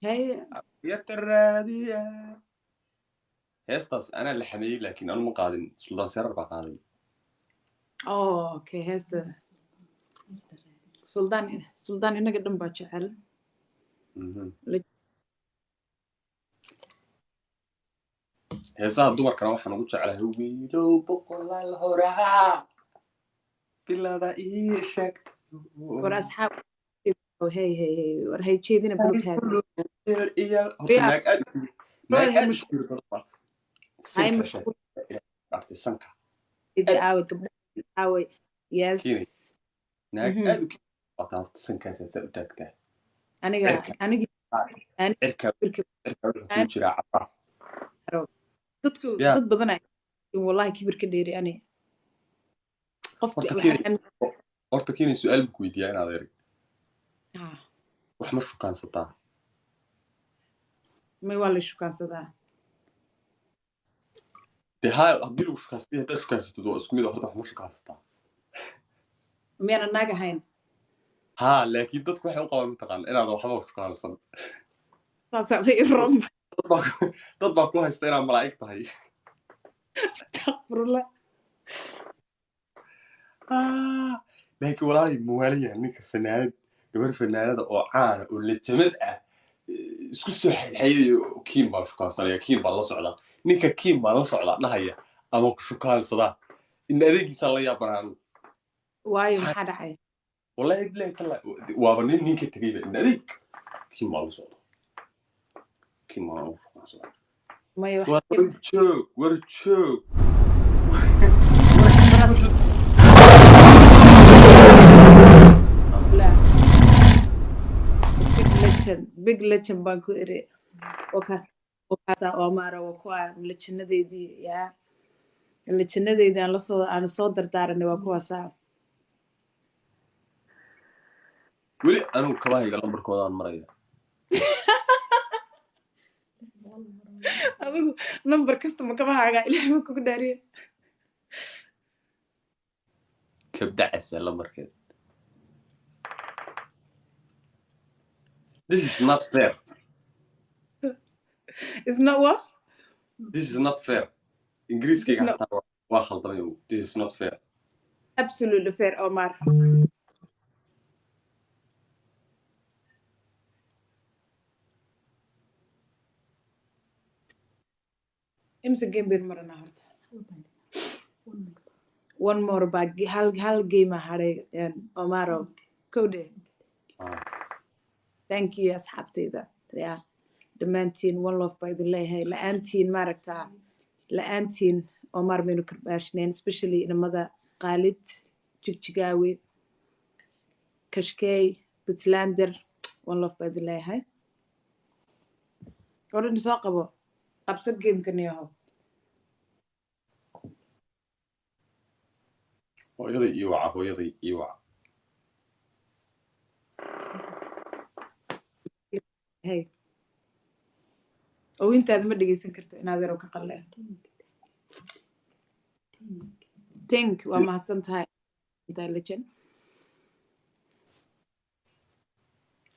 Haye. Yarta raadiya. Heestaas anaa la xameeyey, laakiin anu ma qaadin, Suldaan Seerar baa qaaday. Oh, okay, heesta Suldaan, Suldaan inaga dhan baa jecel. Heesaha dumarkana waxaan ugu jeclahay wiilow boqolaal horaa bilada ii sheeg. War asxaab, hey hey hey, war hay jeedina bulkaada. Horta naag aad naag aad u kibir badan baad. Hay Sanka mashquul. Artay sanka. Aaway gabdha, aaway? Yes. Kiinay. Naag aad u kibir baad horta, sankaasaa saa u taagtaa. Aniga Cirka. Anigi cirka kibirka. Cirka wuxuu kuu jiraa cabaar. Dadku dad badan wallahi kibir ka dheeri ani qofka Horta waxaan horta kiinay, su-aal buu ku weydiiyaa inaad ereg. Ah, wax ma shukaansataa? May, waa la shukaansadaa. Dee haa, haddii lagu shukaansaday, haddaad shukaansatid waa isku mid. Horta wax ma shukaansataa? Miyaana naag ahayn? Haa, laakiin dadku waxay u qabaan mataqaan inaadan waxba shukaansan. Saasaa la iroon. Dad baa ku haysta inaad malaa'ig tahay. Astaqfirullah. Ah, laakiin walaalay, muwaaliya ninka fanaanad, gabar fanaanada oo caana oo lejamad ah, isku soo xaydxaydayo, "Kiin baan shukaansanaya, kiin baan la socdaa," ninka "kiin baan la socdaa" dhahaya ama ku shukaansadaa in adeegiisaa la yaabanaa anigu. Waayo, maxaa dhacay? Wallahi bilahi tala, waaba nin ninka tegayba in adeeg "kiin baan la socdaa, kiin baan ugu shukaansadaa." Maya, wax War joog, war joog. La. Big legend, big legend baan ku iri oo kaas oo kaasa Omar, waa kuwa lejannadeydii, yaa lejannadeydii aan lasoo aan soo dardaaranay, waa kuwaasaa. Weli anigu kabahayga lambarkoodaan maraya. Adigu number kasta ma kabahaaga? Ilaahay ma kugu dhaariye. Kabdacasa lambarkeed. This is not fair. Is not what? This is not fair. Ingiriiskayga It's not- xataa waa khaldamay. This is not fair. Absolutely fair, Omar. Imse game baynu maranaa horta? One more baa hal hal game aa hadhay, Omaro, kowdhe. Ah. Thank you asxaabtayda ya dhammaantiin, one love baa idin leeyahay. La-aantiin maaragtaa, la-aantiin Omar baynu karbaashnayn, especially inamada Qaalid Jigjigaawe, Kashkey, Puntlander, one love baa idin leeyahay. Odhan soo qabo, qabso gameka niyaho. Hooyaday ii waca, hooyaday ii waca. Hey, owintaada ma dhegeysan karto inaad yarow ka qalle. Think waa mahadsan tahay intaa legend.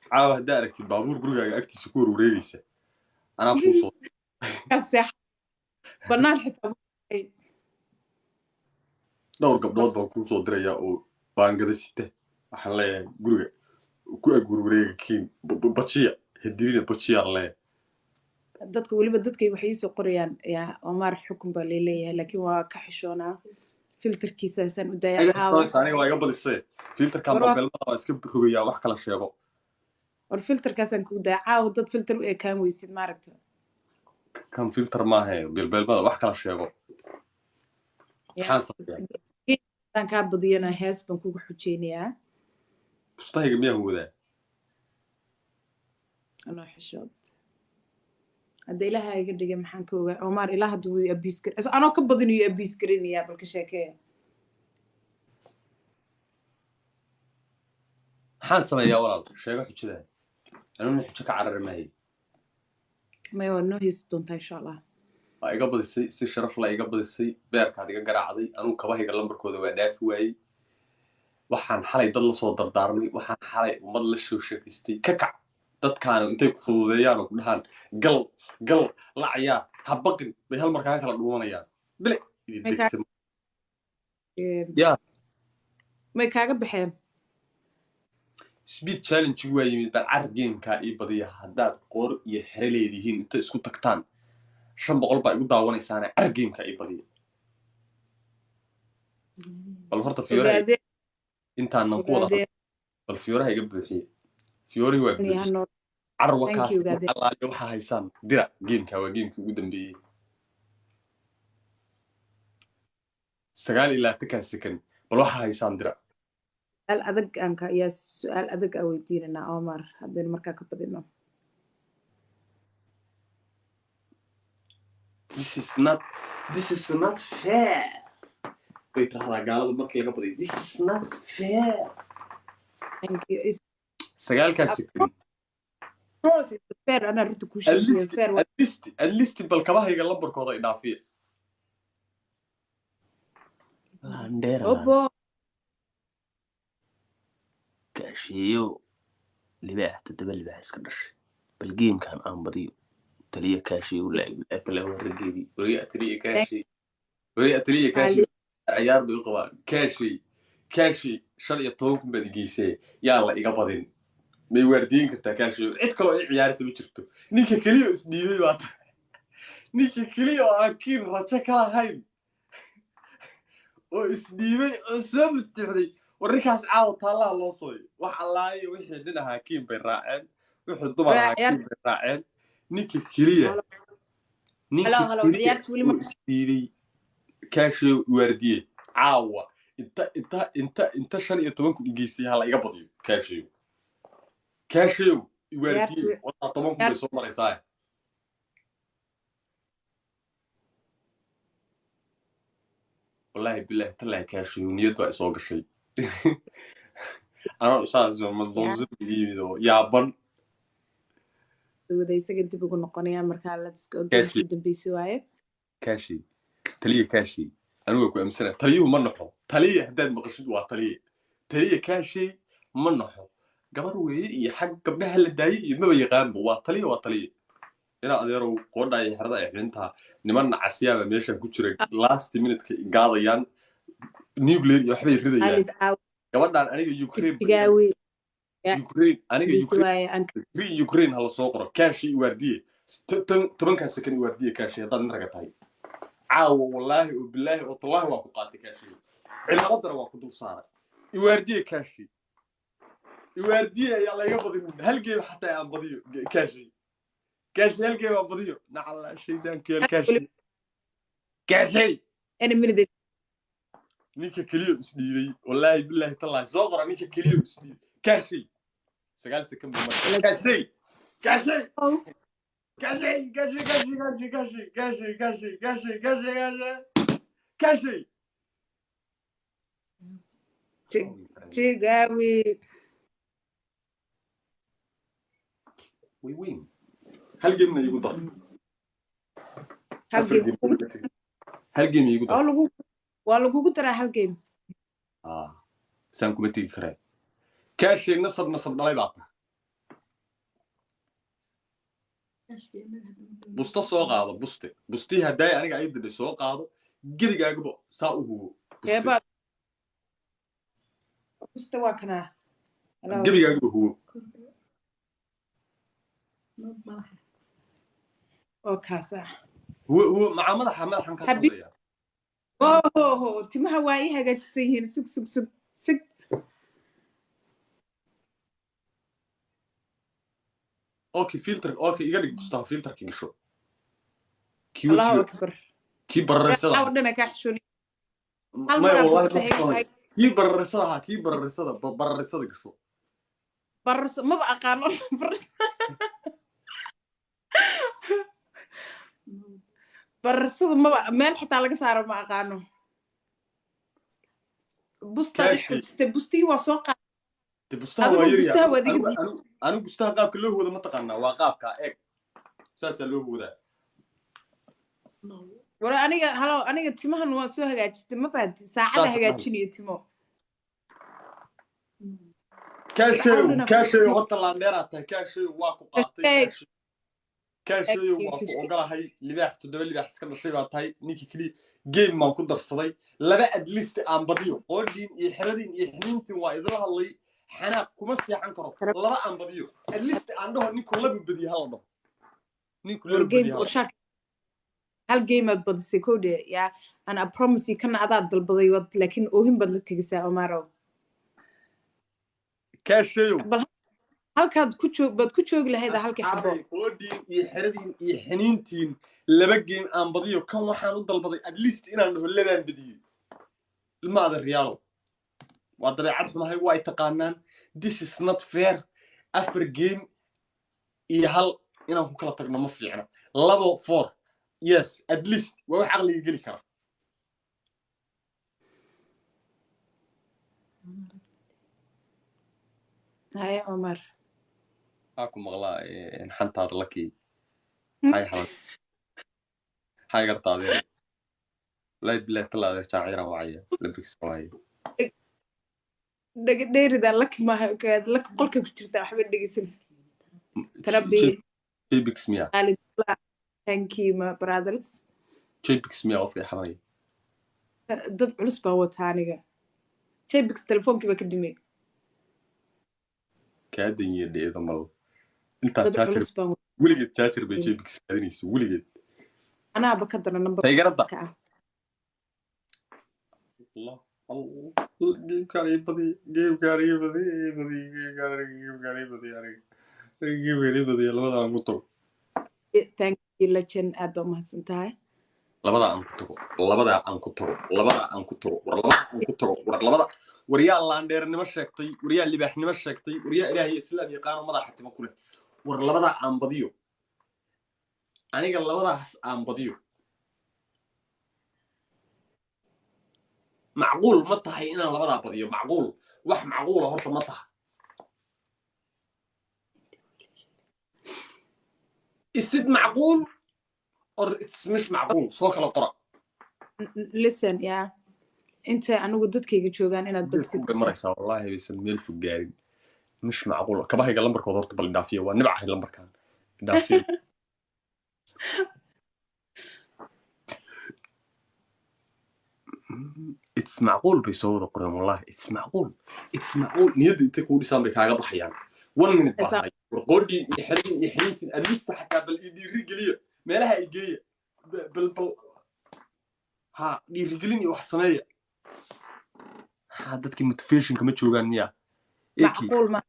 Caawa haddaa aragtid baabuur gurigaaga agtiisa ku warwareegaysa, anaa kuu soo Kaseex bannaan xitaa. Dhowr gabdhood baan kuu soo dirayaa oo baangada sita. Waxaan leeyahay guriga ku ag warwareega, kiin bajiya hadirina, bajiyaan leeyahay. Dadka weliba dadkay waxay iisoo qorayaan "yaa Omar xukun" baa leeleeyahay, laakiin waa ka xishoonaa, filterkiisa saan u daaya Iga caawa. xishoonaysa, aniga waa iga badisay filterkan. Bambeelmada waa iska rogayaa, wax kala sheego. War filterkaasaan kugu daaya caawa, dad filter u ekaan weysid maaragta. Kan filter maahe, belbeelmada wax kala sheego. Maxaan sameeyaa? Haddaan kaa badiyana hees baan kugu xujeynayaa. Bustahayga miyaan wadaa? Anoo xishood hadda Ilaaha iga dhigay, maxaan ka ogaa Omar? Ilaa hadda wuu abuse gar anoo ka badan iyuu abuse garanayaa, balka sheekeeya. Maxaan sameeyaa walaal? Sheego xujada, anuna xujo ka carari maayo. Maya, waad noo heesi doontaa insha Allah. Waa iga badisay, si sharaf la iga badisay, beerkaad iga garaacday. Anugu kabahayga lambarkooda waa dhaafi waayey. Waxaan xalay dad la soo dardaarmay, waxaan xalay ummad la soo sheekaystay, ka kac. Dadkaana intay ku fududeeyaan oo ku dhahaan gal gal la cayaar, ha baqin, bay hal mar kaaga kala dhuumanayaan. Bile idin May degta. Ya. May kaaga baxeen. Speed challenge waa yimid. Bal car gamekaa ii badiya. Haddaad qoor iyo xere leedihiin, inta isku tagtaan, 500 baa igu daawanaysaane, car gamekaa ii badiya. Bal horta Fiyooraha Ogaadeen. intaanan ku wada Ogaadeen. Bal Fiyooraha iga buuxiye. Fiyoorihii waa buuxisay. Car wakaas. Thank you, Ogaadeen. Allaale waxaa haysaan dira. Gameka waa gamekii ugu dambeeyey, 29-kaa second. Bal waxaa haysaan dira. Su'aal adag aan ka yaa, su'aal adag aan weydiinanaa Omar haddaynu markaa ka badino. This is not fair bay tirahdaa gaaladu markii laga badiyo. This is not fair. Thank you. 9-kaa second. Of course it's fair, anaa runta kuu At sheegayo. least Fair waa. At least bal kabahayga lambarkooda i dhaafiya. Landheera. Obo. Gaasheeyo libaax, toddoba libaax iska dhashay. Bal gamekan aan badiyo. Taliya Kaashiyo laag warageedii. Wariya taliya Kaashiy, wariya taliya Kaashiy, ciyaar bay u qabaan. Kaashiy, Kaashiy, 15,000 baad igeysee, yaa la iga badin. May waardiyin kartaa, Kaashiyo? Cid kaloo i ciyaarisa ma jirto. Ninka keliya oo isdhiibay baa tahay, ninka keliya oo aan kiin rajo ka lahayn oo isdhiibay oo soo mutixday. War ninkaas caawa taallaha loo sooyo. Wax allaayo wixii nin ahaa kiin bay raaceen, wixii dumar ahaa kiin bay raaceen. Ninka keliya, ninka Hello, hello, keliya ciyaarta weli ma oo isdhiibay. Kaashiyo, waardiye caawa. Inta 15,000 igeysay, hala iga badiyo. Kaashiyo, Kaashiyo, iwaardiye. Wataa 10,000 bay soo maraysaa. Wallaahi billahi tallahi, Kaashiyo, niyad baa isoo gashay anoo saas madloonsan yimid oo yaaban. Wada isaga dib ugu noqonaya markaa. Let's go. Kaashi. Gamekii dambeysay waaye. Kaashi, taliya Kaashi, anigu waa ku aamsana. Taliyuhu ma naxo. Taliya haddaad maqashid waa taliye. Taliya Kaashi ma naxo. Gabar weeye iyo xag gabdhaha la daayay iyo maba yaqaanba. Waa taliya, waa taliya. Inaa adeerow qoodhaa iyo xerada ay xidhintaha niman nacasyaaba meeshan ku jira, last minute-ka gaadayaan, nuclear iyo waxbay ridayaan. Khalid caawa. Gabadhaan aniga Ukraine bay Jigaawi Ukraine aniga dambeysay Ukraine waaye aan free Ukraine hala soo qoro. Kaashi, iwaardiye. 10-kaa second iwaardiye, Kaashi, haddaad nin raga tahay caawa. Wallaahi oo bilaahi oo tallaahi waa ku qaatay, Kaashi. Cimamadana waa ku dul saaray. Iwaardiye, Kaashi, iwaardiye. Ayaa layga badin hal game xataa aan badiyo. Kaashi, Kaashi, hal game aan badiyo. Nacala shaydaanku yaal. Kaashi, Kaashi. Any minute. Ninka keliya isdhiibay, wallaahi bilaahi tallaahi, soo qora ninka keliya isdhiibay. Kaashi, 9 second buu markaa. Kaashi, Kaashi. Oh. Kaashi, Kaashi, Kaashi, Kaashi, Kaashi, Kaashi, Kaashi, Kaashi, Kaashi, Kaashi, Kaashi. Jigaawi. Way weyn. Hal gamena iigu dar. Hal Afar game. Game iigu dar. Hal game iigu dar. Oo lagu waa lagugu daraa hal game. Ah, saan kuma tegi karaa. Kaashi, nasab nasab dhalay baa tahay. Busto soo qaado, buste, bustii haddaay aniga ay didhay soo qaado. Gebigaagaba saa u hubo buste. Keebaa busta? Waa kanaa. Hello. Gebigaagaba hubo. Oo kaas ah. Huwo, huwo macaa madaxa, madaxan ka hadlaya. Oh, timaha waa ii hagaajisan yihiin. Sug, sug, sug, sug. Okay, filter, okay, iga dhig bustaha, filterka gasho kii Allahu wejiga akbar. Kii bararisada. Caawa dhana kaa xishoonay hal Maya mar aan wallahi busta ma xishoonay. Kii bararisada ahaa, kii bararisada, bararisada gasho. Bararso maba aqaano. Bararsada maba meel xitaa laga saaro ma aqaano. Bustaad Kaashi. Xujistay bustihii waa soo qaad. De bustaha Adigu waa yaryahay. bustaha waad iga Anigu bustaha qaabka loo huwada ma taqaanaa? Waa qaabkaa, eeg, saasaa loo huwadaa. War aniga halo, aniga timahan waa soo hagaajistay, ma fahanti? Saacada Saas hagaajinayo timo. Kaasheyow. Cawdana. Kaasheyow, horta laandheeraa tahay. Kaasheyow, waa ku qaatay. Kasheey. Kaasheyow, waa ku ogolahay. Libaax toddoba libaax iska dhashay baa tahay. Ninkii keliya game baan ku darsaday laba, at least aan badiyo. Qoodhiin iyo xeradiin iyo xiniintiin waa idila hadlay. Xanaaq kuma seexan karo. Laba aan badiyo, at least aan dhaho ninku laba badiyo, hala dhaho ninku laba game badiyo, oo hala dhaho. Shark, hal game aad badisay kowdhe yaa, and I promise you, kana adaad dalbaday wad, laakiin oohin baad la tegisaa, Omaro. Kaasheyow. Bal halkaad ku joog baad ku joogi lahayd halkii xabo. Asxaabay, qoodhiin iyo xeradiin iyo xiniintiin, laba game aan badiyo. Kan waxaan u dalbaday at least inaan dhaho labaan badiyey. Ilma adeeryaalo, waa dabeecad xumahay, waa ay taqaanaan. This is not fair. Afar game iyo hal inaan ku kala tagno ma fiicna. Labo four, yes, at least waa wax caqliga geli kara. Haye, Omar. Maxaa ku maqlaa xantaada lakii maxay xalan maxay garta adeer? Wallahi bilahi tala adeer jaaciraan wacaya labigsa waaye. Dhaga dheerida laki maaha, laki qolka ku jirta, waxba dhegeysan tarabi. Jbix miya? Khalid, thank you, my brothers. Jbix miya qofka i xalanaya? Dad culus baa wata aniga. Jbix telefoonkii baa ka dimay. Kaa danyiye dheedo mal intaa Dad jaajar. culus baan. Weligeed jaajar bay Jbix raadinaysa weligeed. Anaaba ka dara number Taygaradda. ka ah. Allah Allah, gamekaan ii badiy, gamekaan ii badiy, ii badiy gamekaan aniga, gamekaan ii badiy aniga, gamekaan ii badiy. Labada aan ku tago. Thank you, legend, aad baa umahadsan tahay. Labada aan ku tago, labada aan ku tago, labada aan ku tago. War labada aan ku tago, war labada. War yaa laandheernimo sheegtay? War yaa libaaxnimo sheegtay? War yaa Ilaahay Islaam yaqaano madaxa tima ku leh? War labadaa aan badiyo aniga, labadaas aan badiyo. Macquul ma tahay inaan labadaa badiyo? Macquul, wax macquula horta ma taha? Is it macquul or it's mish macquul? Soo kala qora. Listen, yeah, inta anigu dadkayga joogaan inaad Meel badisid. Fog bay maraysaa, wallaahi baysan meel fog gaarin. Mish macquul. Kabahayga lambarkooda horta bal idhaafiya. Waa nibcahay lambarkan, idhaafiya. It's macquul bay soo wada qoreen. Wallahi it's macquul, it's macquul. Niyadda intay kuu dhisaan bay kaaga baxayaan. One minute baa haray. War qoodhiin iyo xeriin iyo xiniintiin, adlista xataa bal ii dhiirigeliya, meelaha i geeya. Bal bal ha dhiirigelin iyo wax sameeya. Ha dadkii motivationka ma joogaan miya? Eki. Macquul ma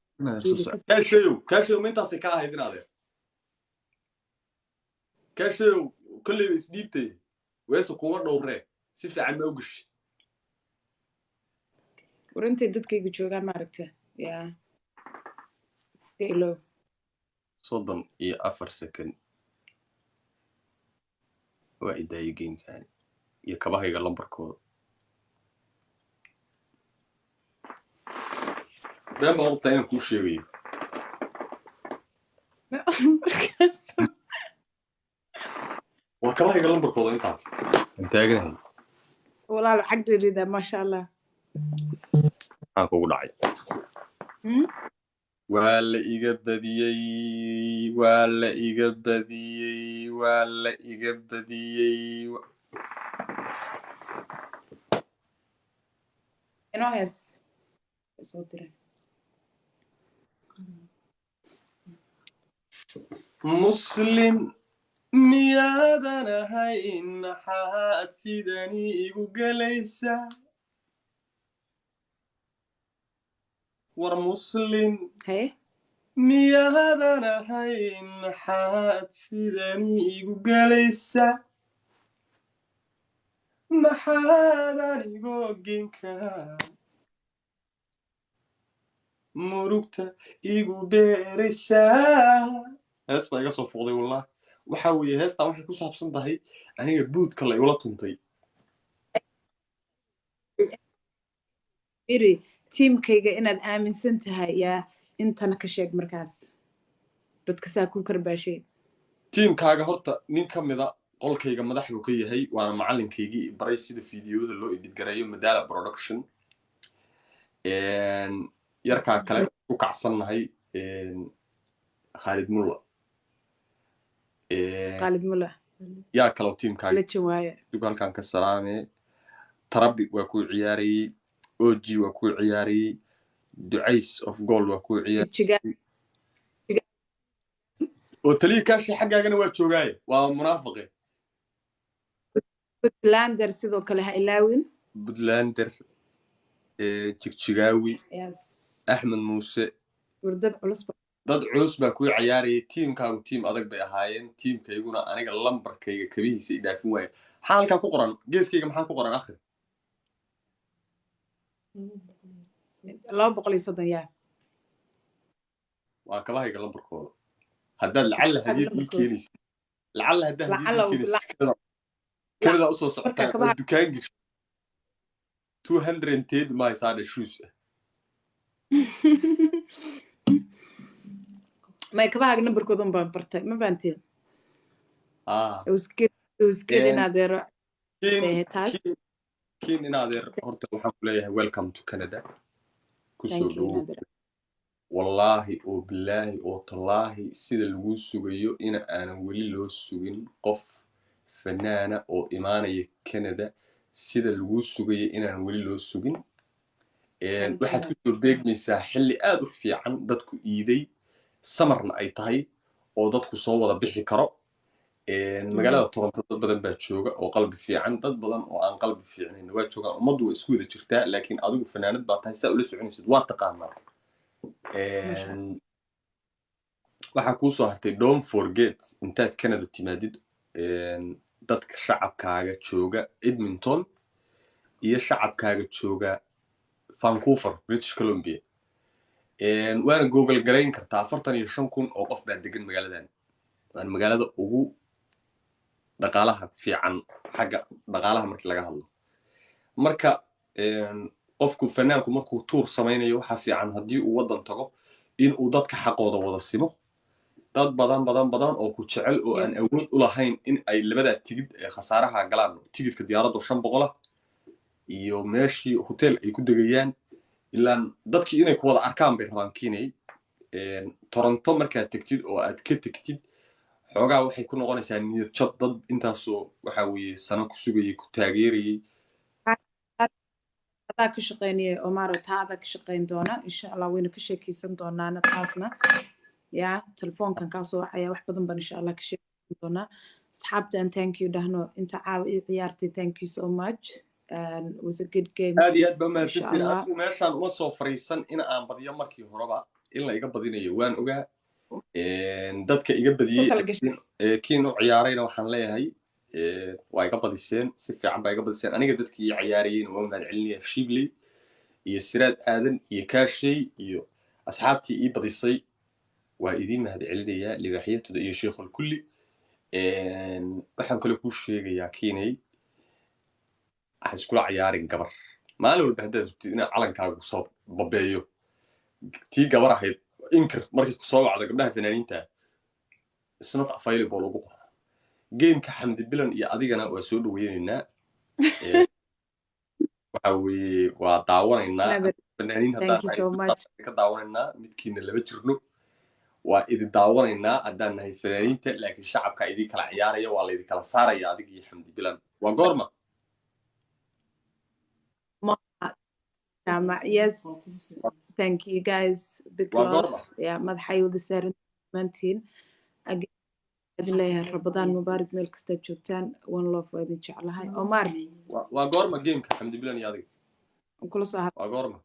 Kaasheyow, kaasheyow, ma intaasay ka ahayd inaadee? Kaasheyow, kolleyba isdhiibtay, weese kuma dhowree, si fiican ma u geshid. War intay dadkayga joogaan, maaragta, yeah, iska ilow. 34 second waa idaayay gamekaani iyo kabahayga lambarkooda. Been baan qabtaa inaan kuu sheegayo. Markaas Waa kabahayga lambarkooda intaa aan taaganahay. Walaal, cag dheerida, maasha Allah. Maxaa kugu dhacay? Hmm? Waa la iga badiyey, waa la iga badiyey, waa la iga badiyey. Inoo hees soo diray. Muslim miyaadan ahayn? Maxaad sidani igu gelaysaa? War muslim haye miyaadan ahayn? Maxaad sidani igu gelaysaa? Maxaad anigoo genka murugta igu beeraysaa? Hees baa iga soo fuuqday wallah. Waxa weeye, heestan waxay ku saabsan tahay aniga buudka la igula tuntay. Iri tiimkayga inaad aaminsan tahay yaa intana ka sheeg markaas dadka saa ku karbaashay. Tiimkaaga horta nin ka mida qolkayga madax buu ka yahay, waana macalinkaygii i baray sida fiidiyooda loo edit gareeyo, Madala Production. Yarkaa kale Ku kacsannahay Khaalid Mulla. Khaalid Mulla. Yaa kaloo tiimkaaga? Legend waaye. Halkan ka salaame. Tarabi waa kuu ciyaarayey, og waa kuu ciyaarayey, Ducays of Gold waa kuu ciyaarayey. Jiga. Oo taliya Kaashi xaggaagana waa joogaaye, waa munaafaqe. Puntlander sidoo kale ha ilaawin. Puntlander, Jigjigaawi. Yes. Axmed Muuse. Wurdad culus. Dad culus baa kuu ciyaarayay. Tiimkaagu tiim adag bay ahaayeen. Tiimkayguna aniga lambarkayga kabihiisa i dhaafin waaya. Maxaa halkaa ku qoran? Geeskayga maxaa ku qoran? Akhri. 230, yaa. Waa kabahayga lambarkooda. Haddaad lacalla hadiyad ii lambarkooda. keenaysid, lacalla haddaad hadiyad Lacalla ii keenaysid, Canada usoo socotaa oo dukaan gasho, 230 ma haysaadhe shoes ah. May, kabahaaga nambarkooda un baan bartay, ma fahanteen? Ah. It was good, it was good. In adeero Kiin. bay ahayd taas. Kiin, in adeer, horta waxaan ku leeyahay welcome to Canada, kusoo Thank you, in dhowow. adeer. Wallaahi oo bilaahi oo tallaahi, sida laguu sugayo ina aanan weli loo sugin qof fanaana oo imaanaya Canada, sida laguu sugayo inaan weli loo sugin. Thank you. Waxaad kusoo beegmaysaa xilli aad u fiican, dadku iiday, samarna ay tahay oo dadku soo wada bixi karo. Magaalada Toronto dad badan baa jooga oo qalbi fiican, dad badan oo aan qalbi fiicnayn waa joogaan. Ummaddu waa isku wada jirtaa, laakiin adigu fanaanad baa tahay, saa ula soconaysid waa taqaanaa. Masha. Waxaa kuu soo hartay, don't forget, intaad Canada timaadid, dadka shacabkaaga jooga Edmonton iyo shacabkaaga jooga Vancouver, British Columbia. Waana google garayn kartaa, 45,000 oo qof baa degan magaaladan. Waana magaalada ugu dhaqaalaha fiican xagga dhaqaalaha markii laga hadlo. Marka qofku fanaanku markuu tour samaynayo, waxaa fiican haddii uu waddan tago in uu dadka xaqooda wada simo. Dad badan badan badan oo ku jecel oo aan awood u lahayn in ay labadaa tigid ee khasaaraha galaan, tigidka diyaaradda 500 ah iyo meeshii hotel ay ku degayaan, ilaan dadkii inay ku wada arkaan bay rabaan. Kiinay, Toronto markaad tegtid oo aad ka tegtid, xoogaa waxay ku noqonaysaa niyad jab, dad intaasoo waxa weeye sano ku sugayay, ku taageerayay. Adaa ka shaqeynaya, Omar, taa adaa ka shaqeyn doona, insha Allah. Waynu ka sheekeysan doonaana taasna. Ya, telefoonkan kaa soo wacaya, wax badan baan insha Allah ka sheekeysan doonaa. Asxaabta aan thank you dhahno, inta caawa ii ciyaartay, thank you so much and it was a good game. Aad iyo aad baa Insha mahadsantiin. Allah. Adigu meeshaan uma soo fariisan in aan badiyo. Markii horeba in la iga badinayo waan ogaa. Dadka iga badiyey Ku kala gashay. Kiin u ciyaarayna waxaan leeyahay waa iga badiseen, si fiican baa iga badiseen. Aniga dadkii ii ciyaarayeyna waa mahad celinaya, Shibley iyo Siraad Aadan iyo Kaashay iyo asxaabtii ii badisay, waa idiin mahad celinayaa, libaaxyatooda iyo Sheikhul Kulli. Waxaan kale kuu sheegayaa, Kiinay, ha iskula ciyaarin gabar. Maalin walba haddaad rabtid inaad calankaagu soo babeeyo, tii gabar ahayd inkir. Markay kusoo wacdo gabdhaha fanaaniinta, "It's not available" ugu qor. Gameka Xamdi Bilan iyo adigana waa soo dhaweynaynaa. Waxa weeye waa daawanaynaa. Fanaaniin haddaan Thank you so much. ka daawanaynaa midkiina lama jirno, waa idin daawanaynaa haddaan nahay fanaaniinta, laakiin shacabka idin kala ciyaaraya, waa laydin kala saaraya adiga iyo Xamdi Bilan. Waa goorma? Yes, thank you guys. Big Waa love. goorma? Yeah, madaxay wada saaran dhammaantiin. Again, idin leeyahay Ramadaan mubaarak meel kastaad joogtaan. One love, waa idin jeclahay. Omar, Waa goorma gameka Xamdi Bilan iyo adiga? Aan kula soo Waa goorma?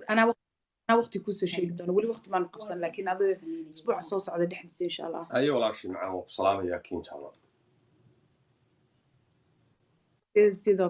Anaa waqti kuusoo sheegi doona. Weli waqti maanu qabsan, laakiin adiga isbuuca soo socda dhexdiisa, insha Allah. Ayo walaashii macaan, waa ku salaamayaa, Kiin jecla. Sidoo